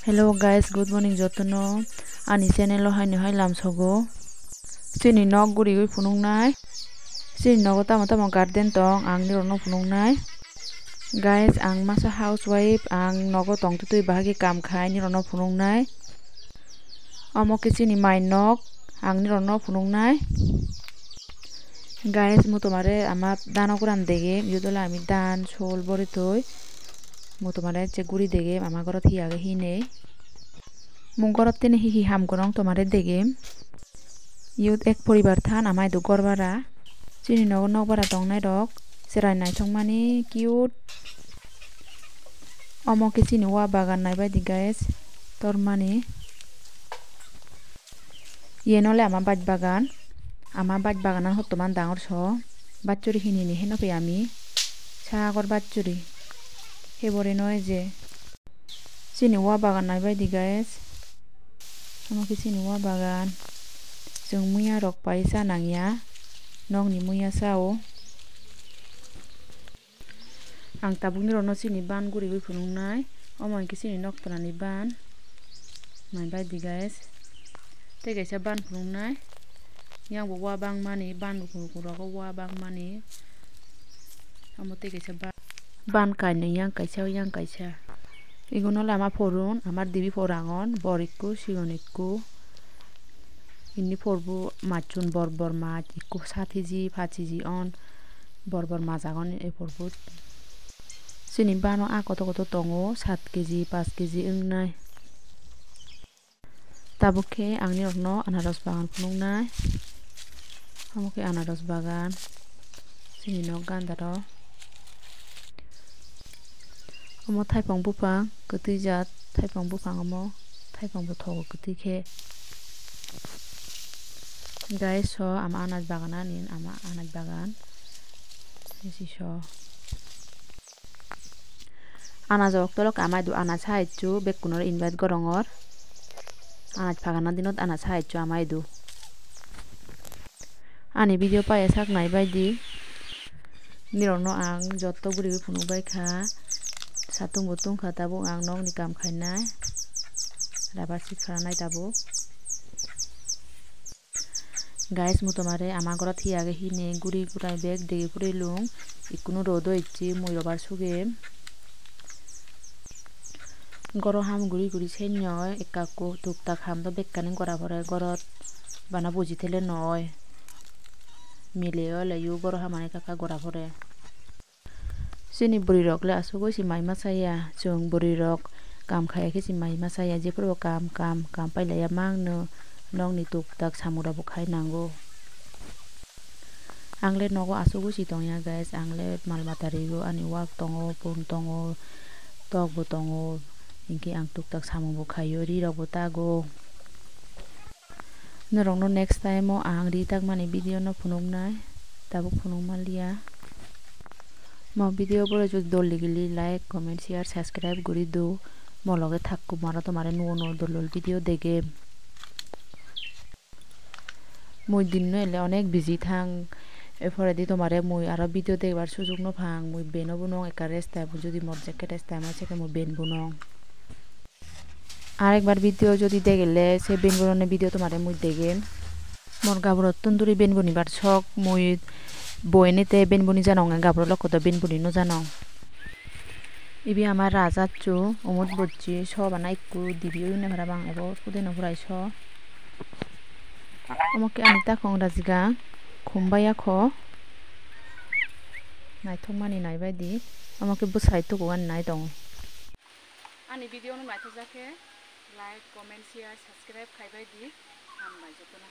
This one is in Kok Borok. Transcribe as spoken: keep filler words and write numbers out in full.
Hello guys, good morning jotono. Ani channel o haino hai lamsogo. Chini nok guriwi phunuknai. Chini nogo tamo tamo garden tong, ang nirokno phunuknai. Guys, ang masa housewife, ang nogo tongtwtwi bahai khe kam khai nirokno phunuknai. Omo khe chini mai nok, ang nirokno phunuknai. Guys, mutomare ama dano goran degem, iyot ole ami dan, sol, boritoi. Mutomare che guri degem, ama gorot hi age hi nei. Mung gorot tini hi hi ham gorong tomare degem. Iyot ek poribar than, ama idu gor bara. Chini nogo nok bara tongnai rok, cherai naithokmani cute. Omo khe chini wa bagan naibaidi guys, tormani. Yen ole ama baj bagan. Ama baj baganan hottoman dangor so. Bachuri hini hini heno phi ami. Sagor bachuri. Hebore noi je. Chini wa bagan naibaidi guys. Omo khe chini wa bagan. Chwng muya rok pai cha nangya. Nokni muya cha o. Ang tabuk nirokno chini ban guriwi phunuknai. Omo hinkhe chini noktonani ban. Naibaidi guys. Tei kaisa ban phunuknai. Yang bo wa bangmani, ban bo phunuk phunuk rogo wa bangmani. Omo tei kaisa ban. Ban kainwi yang kaisa, yang kaisa. Igun ole ama phorun, ama dibi phorangon, bor ikko, sigon ikko. Inni phorbo machun bor bor mach, ikko sat kg, pach kg on. Bor bor maj agon e porbo. Chini bano a koto koto tongo, sat kg, pach kg wngnai. Tabuk khe ang nirokno anaros bagan phunuknai. Omo khe anaros bagan. Chini nok gandaro. Omo thaipang buphang kwtwi jat, thaipang buphang omo, thaipang bo thogo kwtwi khe. Guys, so ama anaj bagan ani, ama anaj bagan. Bisi so. Anaj okto lok amai du anaj hai chu bekkunor invite gorongor. Anaj phagana dinot anaj hai chu amai du. Ani video paiya sak nai bai di. Nirokno ang jotto guriwi phunuk bai kha. Satung bo tungkha tabuk ang nokni kam khainai. Rubber sheet kharanai tabuk. Guys, mutomare ama gorot hi age hini guri gurai bek degi puri lung. Ikkunu rodo icchi mui robar suge. Goro ham guri guri sennoi ekka ekku tuk tak ham do bekkani gora pore gorot bana buji thele noi. Mile oleyo goro hamani ekka ekka gora pore. Chini bwrwi rok le asugoi se mai masa ya, chwng bwrwi rok kam khaiya khe se mai masa ya, jephuru bo kam kam kam pailaiya mangno nokni tuk tak samung rok bo khai nango. Ang le nogo asugoi se tongya guys, ang le mal mata rigo, ani wak tongo, pun tongo, tok bo tongo, hinkhe ang tuk tak samung bo khaio, ri rok bo tago. Norokno next time o ang ri takmani video no phunuknai, tabuk phunuk manliya. Mo video bo jodi dol ligili like, comment, share, subscribe guri do. Mo loge thak kumaro tomare nuo nuo dol dol video degem. Mui dinno ele onek busy thang. Ephoredi tomare mui aro video degbar sujug no phang. Mui beno bunong ekka rest time, jodi mor jekke rest time oi sekke mui ben bunong. Arekbar video jodi degele se ben bunone video tomare mui degem. Mor gaburo tunduri ben bunibar sok, mui boyeni te ben buni janong, gaburo lokko do ben buni no janong. Ibe ama rajassu, umut bocche, so bana ikko dibe oyone parapang, ebo hude no hurai so. Omokke ani takhong rajiga, khum baiya kho. Naithokmani naibaidi, omokke bwsai tukugo ani nai tongo. Ani video no naithokjak khe like, comment, share, subscribe khaibai di. Hambai jotono.